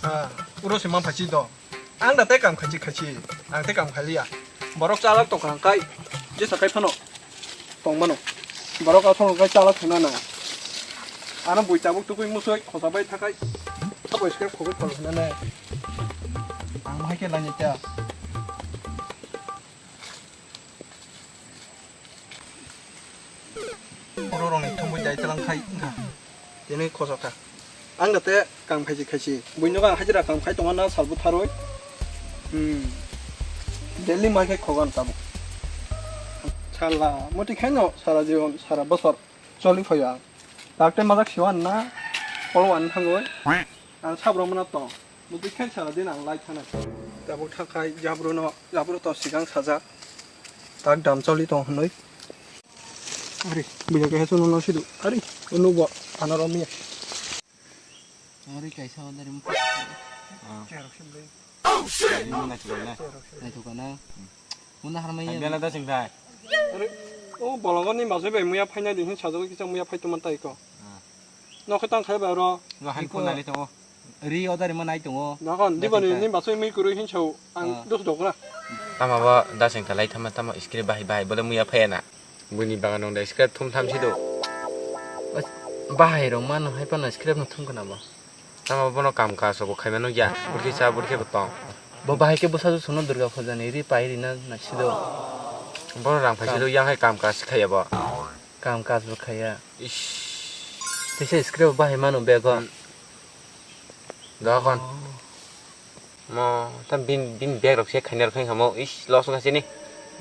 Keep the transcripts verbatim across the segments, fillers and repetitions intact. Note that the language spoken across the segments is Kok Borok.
Ah, uro se man phachi do. Ang da tei kam khachi khachi. Ang tei kam khaliya. Borok chalak tong kha kai. Jesa kai phano. Tong mano. Borok asong kai chalak thangna na. Ano bui tabuk tukui musoi khosa bai thakai. Abo iske khogoi thol hina na. Ang hai ke lanya cha. Borok rokni thumui dai talang khai wngkha. Tini khosok kha. Ang da te kam khaisi khaisi. Buino ang hajira kam khai tongo na sal bwtharwi. Hmm. Daily mai khai khogan tabuk. Sala, moti khaino sara jibon, sara bosor choli phaio ang. Dakte majak siwan na, polo wan thangoi. Ang sabro mana to. Mutwi khe sara din ang lai thana. Tabuk thakai jabru no, jabru to sigang sajak. Tak dam choli tong hwnwi. Ari, buya khe suno no sidu. Ari, unu bo ano romya. Ari kaisa on dari mukha. Ah. Cherok simle. Nai thukana. Muna harmai. Bela da sing thai. Ari, o bolongo ni masoi bai muya phaina din hin sajak kisa muya phai tuman tai ko. Ah. Nokhe tang khai ba ro. Lo han phone nai tongo. Ri order ma nai tongo. Nakon, dibani ni basoi mui kurui hin sao, ang dos dok na. Tama bo daseng talai thama tama script bahai bahai bole muya phaya na. Buini bagan nong da script thum tham si do. Bahai rok mano hai pano script no thum kana bo. Tama bono kam kaso bo khaimano ya. Burki cha burki bo tong. Bo bahai ke bwsa suno Durga Puja ni ri pai rina na si do. Bono rang phai si do yang hai kam kas khaya bo. Kam kas bo khaya. Ish. Tisa script bahai mano bego. Dokon. Mo, tam bin, bin bag rok se khaina rok khain kamo. Ish, loss wngkha sini.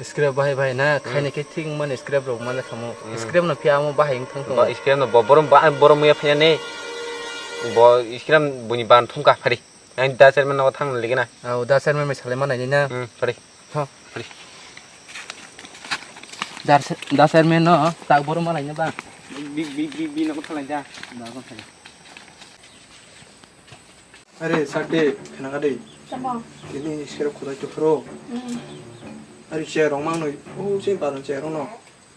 Script bahai bahai na, khaina khe thik wngmani script rok mana kamo. Script no phiya amo bahai wngthang tongo. Script no bo, borom ba, borom muya phiya ne. Bo script buni ban thumka phari. Ang da chairman no thang ligina. Au, da chairman mai salai manai ni na. Hmm, phari. Ho. Phari. Da chairman no tak borom manai na ba. Bi, bi, bi, bi no thalai da. Da ko thalai. Are, sakde, khenakha de. Tamo? Tini sero khudai tuphro. Hmm. Are, chair rok mangnoi, o, se badan chair rok no.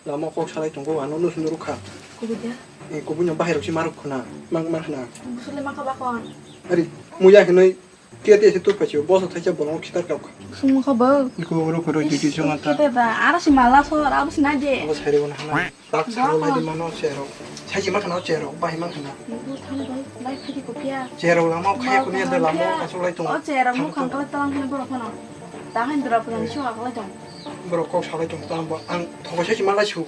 Lama kok salai tongo, ano nus nurukha. Kubui da? Eh, kubui no bahai rok si maruk khuna, mang mar khuna. Busule maka bakon. Are, muya hinoi, tia tia se tu pachi, boso thaisa bolong khitar kap. Sung kha bo. Iko oro khoro jiti sunga ta. Kete da, ara si mala so, ara si naje. Abo sari wana hana. Tak salo lai di mano chair rok. Sai si ma khana chair rok, bahai ma khana. Nunggu thani bai, bai phidi ko pia. Chair rok lama khaya ko ni da lama kasuk lai tongo. O chair rok mukhang kala talang khani borok khana. Tahan dura pulang sio akalai tong. Borok kok salai tong tang bo ang thogo sai si ma lai su.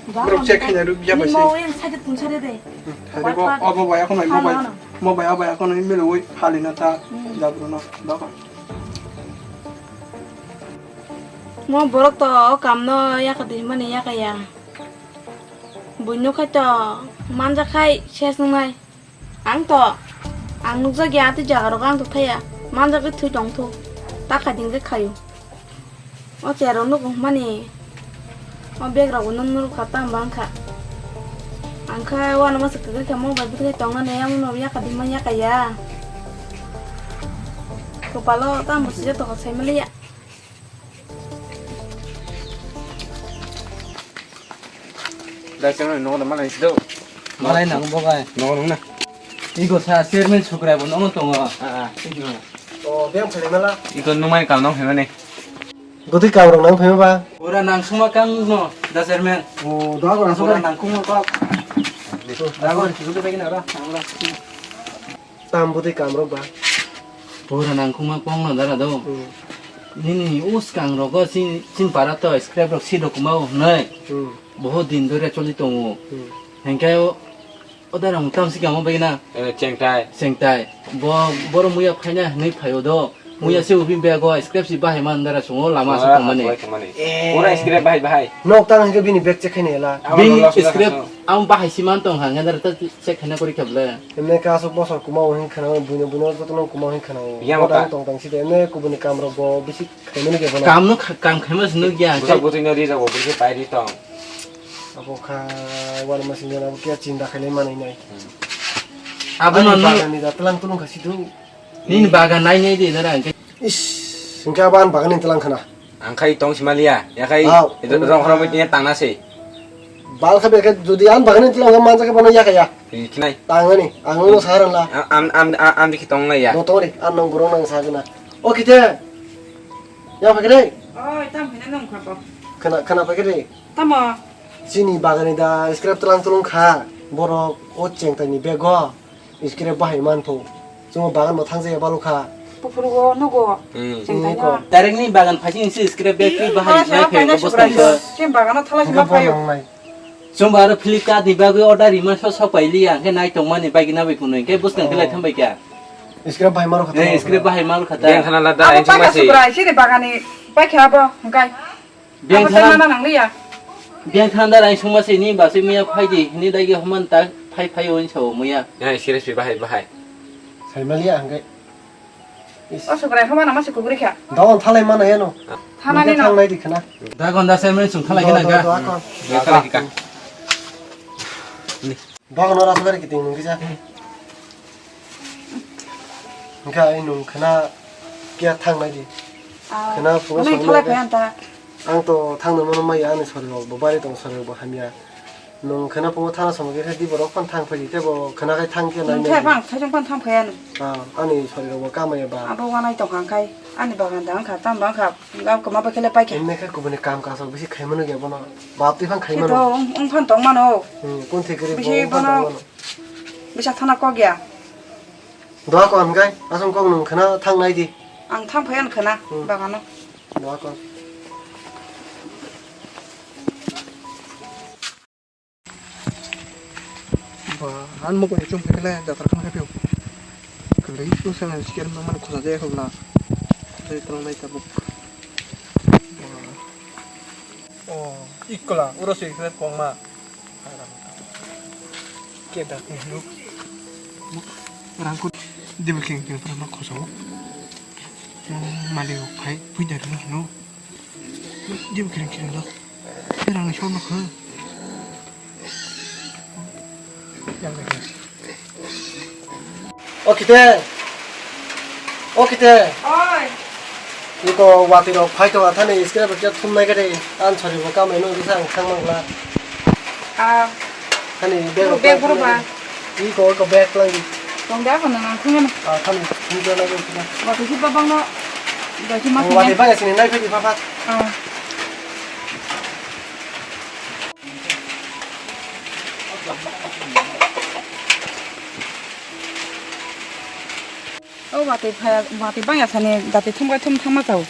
Borok check khaina ruk ya bai se. Mo yang sajak tun sare de. Hari bo obo bai ako nai mo bai. Mo bai abai ako nai melo oi hali na ta. Jabro no. Doko. Mo borok to o kam no yaka di mani yaka ya. Buino khai to manjak khai ses nungnai. Ang to, ang nukjakya, tei jaga rogo ang to thaya, manjagwi thwi tong thu, ta khaiding je khaio. O chair rok nugo hwnmani, o bag rok bo nung nurukha, tamo bang kha. Ang kha uanama se kwrwi kha, mobile bwtwi khe tongnani, yamono yakadi ma yakaya. Kwpalo tamo se joto kha saimaliya. Dai chairman nogo da malai sido. Malai nang bo bai. Nogo nung na. Iko sa chairman sukrai bo nogo tongo. Ah, ah. Iko. O beng phele mala. Iko numai kam nong phemani. Gotwi kam rok nang phema ba. Ora nang suma kang no da chairman. O da ko nang suma nang kung ko. Da ko sido bai na ra. Tam bwtwi kamrok ba. Pura nangkukma kongno dara do. Hmm. Nini uskang rogo chin, chin para to scrap rok si rok ma hwnwi. Hmm. Bohot din dore choli tongo. Hmm. Hengkai o, o dara mung tam si kamo bai na. Eh, chengtai. Chengtai. Bo, boro muya phaina hwnwi phaio do. Muya se ubi bego scrap si bahai man dara sungo lama sa tongmani. Wah, wah, tongmani. Eh. Pura scrap bahai, bahai. Nok tang hingke bini bag check khaini ela. Bini scrap ang bahai si man tong hang dara ta check khaina kori kable. Emne ka asok bosor kuma o hin khana buino buino joto no kuma o hin khana. Yang tong tang si de emne kubuni kam rok bo bisi khaimani ke bono. Kam no kha-, kam khaima sino gya. Busa buti no ri rok bo bisi pai ri tong. Abo kha wan masing jana bo kya chinda khailai manai nai. Abo no no. Ani da tlang tulung khasi du. Nini bagan nai nai de dara hingke. Is, hingke abo ani bagan ni tlang khana. Ang khai tong simaliya, ya khai rong khorok bai tangna se. Bal kha beke jodi an bagani tila ang manjak bono ya kaya. Hi khinai? Tangani, ang no saran la. Am, am, am, am dikhi tong lai ya. Do tori, an nang gurung nang sagana. O kite. Ya pakire. Oi, tam phina nang kha ko. Khana, khana pakire. Tamo. Chini bagani da scrap tlang tulung kha. Borok o chengtai ni bego. Scrap bahai man pho. Chungo bagan bo thang jaya balu kha. Puphuru go nugo. Hmm. Chengtai na. Direct ni bagan phai sini si scrap bag twi bahai. Thala nai sima phayo paina bwskango. Chim bagano thala sima phayo. Chwng bo aro Flipkart ni bagwi order rima so sok pai liya, hwnkhe nai tongmani bagwi na bai kunui, hwnkhe bwskang khe lai thang bai kha. Scrap bahai maro kha. Eh, scrap bahai maro kha ta. Beng thana la da. Abo bai kha sukra, sini bagani bai kha abo, hwnkhe. Beng thana. Abo tei mana nang liya. Beng thana da lai sungma se ni ba se miya phai di, ni dai ge hman ta phai phai o ni sao muya. Ya, scrap si bahai bahai. Sai ma liya hwnkhe. Is. O sukrai homa nama se kugri kha. Dagon thalai mana yano. Thanani no. Thangnai di khana. Dagon da se men sung thalai khana ga. Do, do, do, akon. Ga thalai khika. Ni. Dagon ora sugari kiting nung kisa. Engka ai nung khana kia thangnai di. Ah, khana phungo nung song thalai nai. Phai anta. Ang to thangno mano maya ani sori rok bo bari tong sori rok bo hamya. Nung khana phungo thana somo khe di borok phan thang phai di tebo khana khai thang khe nai nai. Nung thai bang thai jong phan thang phai ani. Ah, ani sori rok bo kamaya ba. Abo wanai tong khang khai ani bagan da ang kha tam bang kha gam kama ba khele pai khe. Emne khe kubuni kam kaso bisi khai mano ge bono. Bap twi phan khai mano. Khe to ong, ong phan tong mano. Hmm, kun thikri bo ong phan tong mano. Bisi bono. Bisa thana kok ya. Doa ko ang kai asong kok nung khana thang nai di. Ang thang phai an khana. Hmm. Bagano. Doa ko. Ba, an mo koni chum phekle jatra khana pheo. Kwlwi tu sana siker ma man khosa jaya khobla. Jai tong nai tabuk. Ba. O, ikla, uro se ikla kongma. Keda kunu. Rangkut. Dibu king king pura ma khosa. Mali phai pui dari no. Dim kiri kiri lo. Terang ni shorno khe. Yang lagi. O kite. O kite. Oi. Iko wati rok phai to athani iskira bakya thum nai gade. An sori bo kamai no bisa ang thang mangla. Ah. Hani bag rok bag buru ba. Iko ko bag lang. Tong da ko nang khung na. Ah, thani thum ja na ko. Wati si babang no. Da si ma. Wati ba ya sini nai phi pha pha. Ah. O watwi phaya, watwi bangya sani dati thumbai thum thangma chao.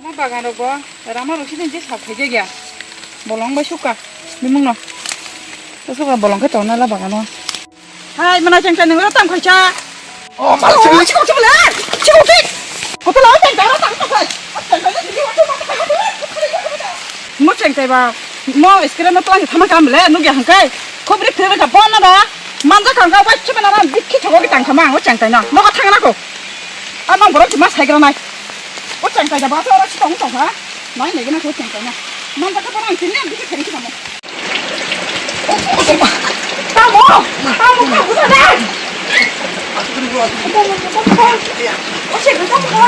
Mo bagan rogo rama rosi din je sak phai je gya. Bolong bai suka bimung no. To suka bolong khe tong nala bagano. Hai mana cheng cheng nang tam khaisa. O ma cheng cheng cheng le. Cheng cheng. Ko to la cheng cheng tam tam khai. Mo cheng cheng ba. Mo iskira no tlang thama kam le nugya hangkai. Khobri phre ka bon na da. Manja kang ka bai chuma na ram dikhi thogo ki tang khama o chang tai na. Nogo thang na ko. A nang borok ma sai gra nai. O chang tai da ba to ora si tong tong ha. Nai ne gna ko chang tai na. Manja ka ba nang tin ne dikhi thang khama. Tamo. Tamo ka bu da. O chang ta mo.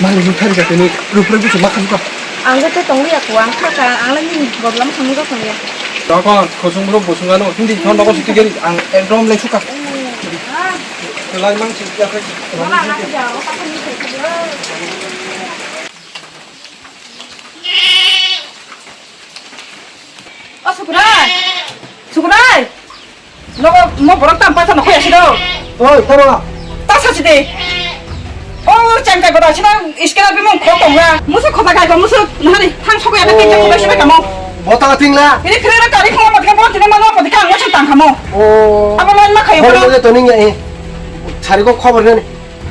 Mali ni thari jatini rupre bisu ma khamka. Ang khe tei tongwi ya kho, ang kha kha, ang le nini bodolamo thangwi rw thangya. Tokon khosong borok bosong ano hindi thon nogo suti geri ang ekdom le suka. Lai mang si ya khai. O Sukrai! Sukrai! Nogo, mo borok tam paisa nokho yasi do. Oi, tamo? Ta sasi de. O chengkai boda sina iskena bimung khok tongra. Musu khota kai ba musu nahari thang sokoi ada pinja khota sibai kamo. Bota tingla. Ini kira kari khoma patika bota tingla mano patika ang wacha tang khamo. Oh. Abo lain ma khayo. Khobor bola. Nge toning ya eh. Sari ko khobor nani.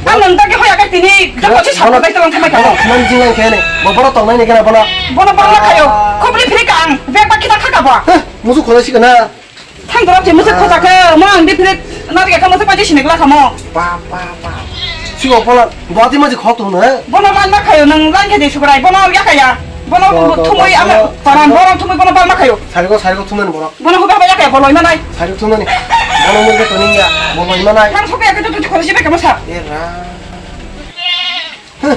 Ang nang dagi hoya kai tini, da kochi sabo kai tong thamai kamo. Khman jing ang khene. Bo borok tong nai ne kena bola. Bono bola khayo. Khobri phiri ka ang. Bek ba kita khaka ba. Heh, musu khota sikana. Thang dorok je musa khoja khe, mo ang de phire nari khe musa paji sini gla khamo. Ba, ba, ba. Sigo phola, bati maji khok tong na. Bono lan ma khayo, nang lan khe de Sukrai, bono ya kaya. Bono thumui ama paran, bono thumui bono bal ma khayo. Sari ko, sari ko thumani bono. Bono huba ba ya kaya, boloi manai. Sari ko thumani. Bono mui ko toning ya, boloi manai. Thang sope ya khe tu tu khori sibe kamo sa. Era. Huh.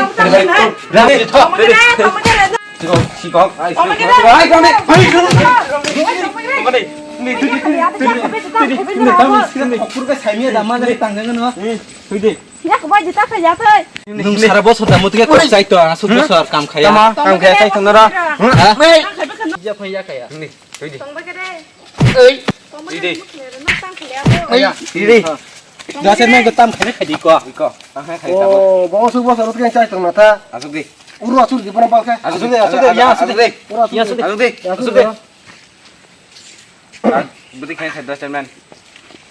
Nung sara bosor da mutuke kok chai to, asuk bosor kam khaya. Tama, kam khaya chai thangna ra. Ha? Ija phai ya khaya. Ni, tui di. Ei. Di di. Ei, di di. Jase nang tam khaya khai di ko. Ko. Tang khai khai ta. Oh, bo asuk bosor mutuke chai thangna ta. Asuk di. Uru asuk di bono balkha. Asuk di, asuk di, ya asuk di. Uru asuk di. Asuk di. Asuk di. Budi khai khai da chairman.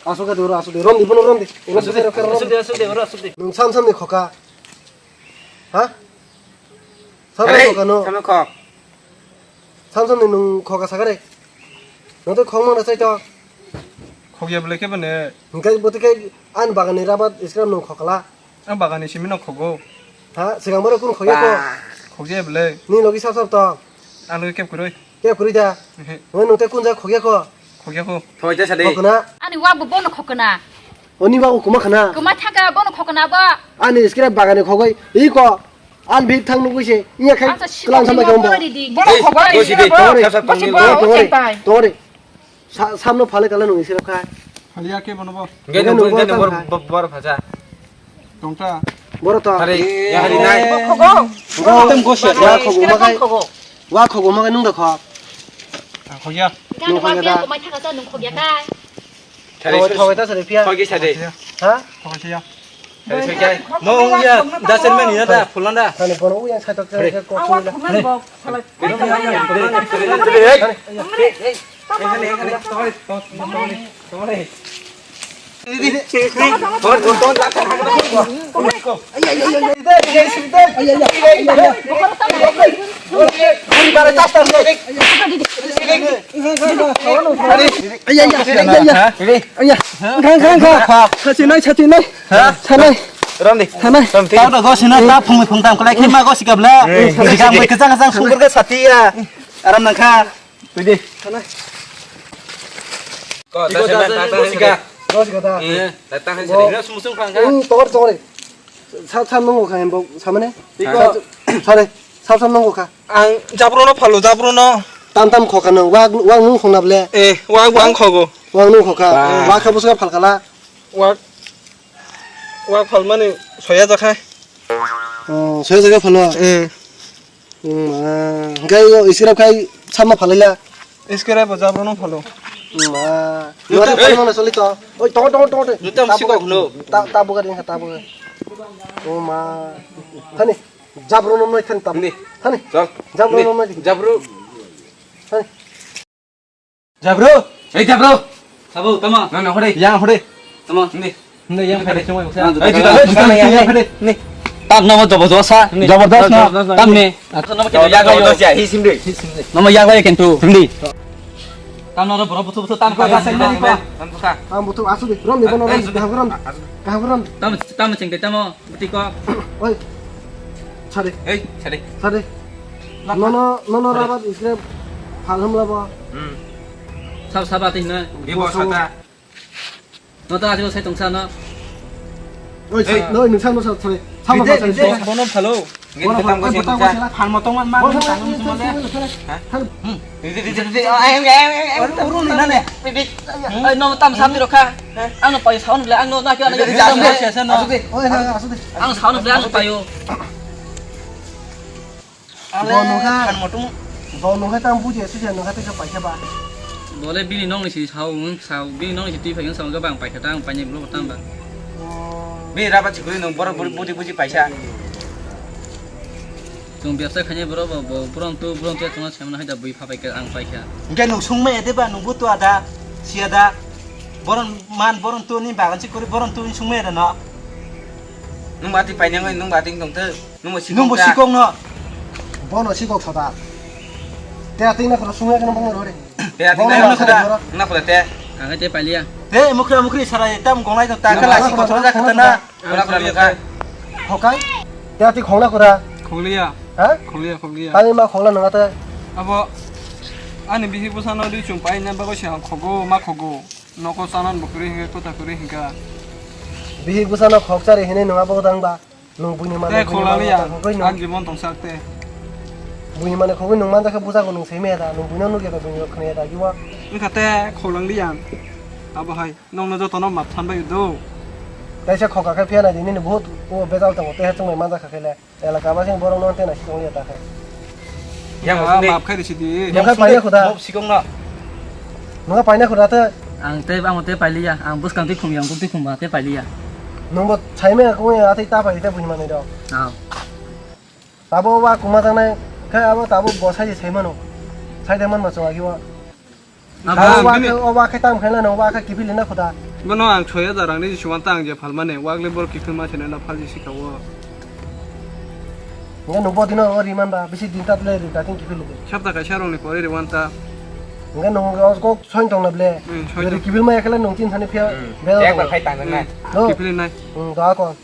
Asuk di, uru asuk di. Rom di, bono rom di. Asuk di, asuk di, uru asuk di. Nung sam sam ni khoka. Ha? Sam sam ni khoka no. Sam khok. Sam sam ni nung khoka sakare. Nung to khok mangna chai to. Khok ya bole ke bane. Hingkai boti ke an bagani rabat iskram nung khokla. Ang bagani simi no khogo. Ha, sigang boro kun khogya ko. Khogya bole. Ni logi sap sap to. Ang logi kep kuroi. Kep kuroi da. Ehe. Nung nung te kun ja khogya ko. Khogya ko. Thoi te sadi. Khokna. Ani wa bo bono khokna. Oni wa kuma khana. Kuma thaka bono khokna ba. Ani iskram bagani khogoi. I ko. An bik thang nugui se, iya khai, klang sampai kamu bawa. Bono khogoi. Bosi de, tore, tore, tore. Sa-, samno phale kala nung isirap khai. Phaliya ke bono bo. Ge nung bor, ge nung bor, bor phaja. Tongta. Boro to. Hari, ya hari nai. Bokhogo. Bokhogo. Wa khogo makai. Wa khogo makai nung da kho. Khogya. Nung khogya da. Khogya kai. Thogoi ta sari phiya. Khogya sari. Ha? Khogya. Sari sari kai. Mo ya, da sen mani na da, phulan da. Thani bono uya sa to. Awa phulan bo. Sachi nai, sachi nai. Ramdi. Sanai. Ramdi. Tao da gosina ta phung phung tam kalai khe ma gosi kabla. Sikam bai kachang kachang sungkur ka sati ya. Aram nang kha. Tui di. Ko, iko ta sen ta ta ta ta ta. Gosika ta. Eh, ta ta sen. Ina sum sum khang kha. Hmm, tawar tawar. Sa sa nungo kha embo samane. Iko. Sare. Sa sa nungo kha. Ang jabro no phalo jabro no. Tam tam kho kha no. Wa wa nung khong na ble. Eh, wa wa ang khogo. Wa nung kho kha. Wa kha busa phal khala. Wa wa phal mani soya jakha. Oh, soya jakha phalo. Eh. Hmm, ah, hingke o iskira khai sama phalaila. Iskira bo jabro no phalo. Hmm, ah. Nuta phalo na soli to. Oi, tongo, tongo, tongo, tongo. Nuta msi kok no. Ta, ta buka ding, ta buka. O ma. Thani, jabro no noi thani tam. Ni. Thani. Chal. Jabro no noi. Jabro. Thani. Jabro. Ei, jabro. Sabo, tamo. Na, na, hore. Yang hore. Tamo. Ni. Ni yang hore, chuma. Ei, juta, juta, yang hore. Ni. Tam namo jobo jobo sa. Ni. Jabardast na. Jabardast na. Tam ni. Tam namo kito yang hore. Jabardast ya, hi simde. Hi simde. Namo yang hore kintu. Simde. Tam noro boro buthu buthu tam ka. Tam ka. Tam buthu asu de. Rom ni bono rom. Kaham rom. Kaham rom. Tam tam chingde tamo. Butiko. Oi. Sari. Ei, sari. Sari. Nono, nono rabat iskre phal hamla bo. Hmm. Sab sab ati hina. Ibo sata. No ta ati sai tongsa no. Oi, sa, no, nung sa, no, sa, sari. Sama, sama, sari. Bono phalo. Bono phalo, bono phalo. Phal motong man, man, man, man, man. Ha? Hmm. Di, di, di, di, di. Ay, ay, ay, ay, ay. Uru, uru, nane. Di, di. Ay, no, tam sab di rokha. Ang no pai saun le, ang no na kya na. Asuk de. Oi, na, asuk de. Ang saun le, ang payo. Bo nokha. Kan motung. Bo nokha tam buji, asuk ya nokha teka paisa ba. Bole bini nong ni si sao, sao, bini nong ni si twi phai sao ga bang paisa ta, ang paini bro tam ba. Oh. Bini raba chikuri nong boro buri buji buji paisa. Chwng bebsa khainai borok bo, bo, borok tu, borok tu chwngno saimanna hai da bui pha bai kha, ang pai kha. Hingke nwng sungmaya de ba, nwng bo tua da, sia da. Boron man, boron tu ni bagan si kuri, boron tu ni sungmaya da no. Nwng bati painai, nwng bati tong te, nwng bo sikong ta. Nwng bo sikong no. Bono sikok soda. Te ating na khoro sungmaya kano bongor hore. Te ating na khoro, na khoro te. Ang te pailiya. Te mukra mukri sarai tam gongnai tong ta, kala sikok soda kata na. Khongla khora nungkha. Hokai? Te ati khongla khora? Khongliya. Ha? Khongliya, khongliya. Tani ma khongla nunga te? Abo ani bihik bwsano dui chum paina bagwi se ang khogo, ma khogo. Noko chanan bo kwrwi hinkhe, kotha kwrwi hinkha. Bihik bwsano khok chari hinwi nunga bo dang ba? Nung buini mane, te buini mane khonglaliya, khogwi nung. Ang jibon tongsak te. Buini mane khogwi nung manjakhe bwsako nung simi da, nung buino nukya da, buino khwnaya da, jibo. Wngkha te khonglaliya. Abo hai. Nokno jotono map san bai do. Kaisa khoka khe phiya nai di, nini buhut o bejal tongo, tei chwngbai manjak kha khe le. Elaka basing borok no tei nai si tong liya ta khe. Yang ah, map khai risi di. Nokha paina khuda. Mop sikong no. Nokha paina khuda te. Ang tei, ang tei pailiya. Ang bwskang tei khumya, ang tei khumba tei pailiya. Nungbo saimaya kung ya, atei ta pai te buini manwi do. Ah. Tabo wa kuma jangnai khe abo tabo bo sai sai mano. Sai de man ma chwa ki wa. Abo wa khe, o wa khe tam khaina no, wa khe kiphilina khuda. Bono ang soi hajar rang ni jisuan ta ang je phalmani, wa gle bor kiphilma sene na phalji sikha o. Nge no bo dino o riman ba, bisi din tat le ri dating kiphil le. Sapta kaisa rong ni pore riwan ta. Nge no o kok soin tong na ble. Hmm, soin tong. Ri kiphilma ekhle nong tin thani phiya. Hmm. Bel. Ekbar khai tang nai. No. Kiphil nai. Hmm, da ko.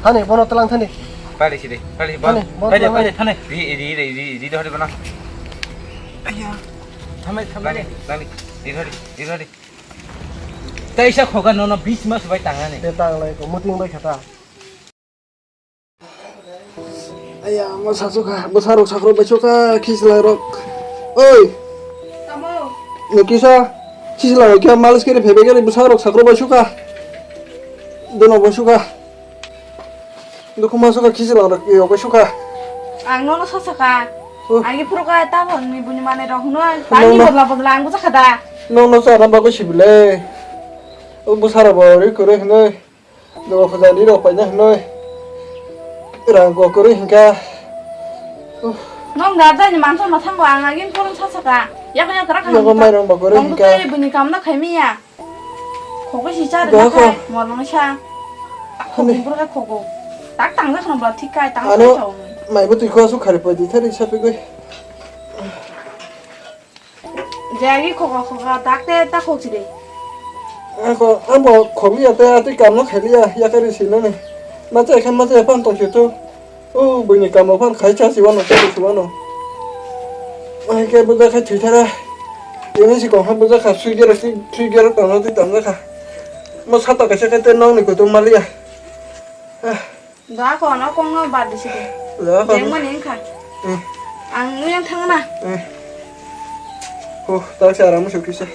Thani, bono tlang thani. Pari sidi, pari, thani, bono pari, tlang pari, thani. Ri, ri, ri, ri, ri, ri, ri, ri, ri. Aiya. Thamai, thamai. Lani, lani, ri, ri, ri, ri. Tei sa khoga nono bis mas bai tangani. Te tang lai ko, muting bai khata. Aiya, mo sasu kha, bo sarok sakro bai soka, khisla rok. Oi. Tamo. Nokisa, khisla rok kya malis kere phebe kere bo sarok sakro bai soka. Dono bai soka. Dukhu ma suka kisi lang rok, yo ko suka. Ang nono sasaka. Oh. Ang iphuru ka ta hon ni buni mane rok no. Tani Nono. Bodla bodla ang bujakha da. Nono sa na bagwi sibile. O busara bo ri kore hne. Dogo khajani rok paina hne. Rang ko kore hinka. Oh. Nong da da ni mansa ma thango ang agin phuru sasaka. Yak yak rak Nogo mairang ba kore hinka. Buni kam na khaimiya. Khogo si char Doha na kho. Khai, mo nang sa. Ani. Khogo bro ka khogo. Tak tang jak no bla thik kai tang Ano, chong. Mai bo twi kho su khari poi di thari sapi goi. Jagi khogo khogo tak te ta khok si de. Ako, amo khogli ya te ati kam no khali ya, ya kari si no ni. Ma che khan ma che pan to si to. O, buini kamo phan khai cha si wano, cha si wano. Ai ke buja khai thwi thara. Ini si kong ha buja kha sui gero si, sui gero tang ti tang kha. Mo sata kaisa kha te nong ni kutung maliya. Ah. Da ko no kong no bad di si de. Da ko. Jeng mani kha. Eh. Ang nuyang thang na. Eh. Ho, ta sa ram su kisa.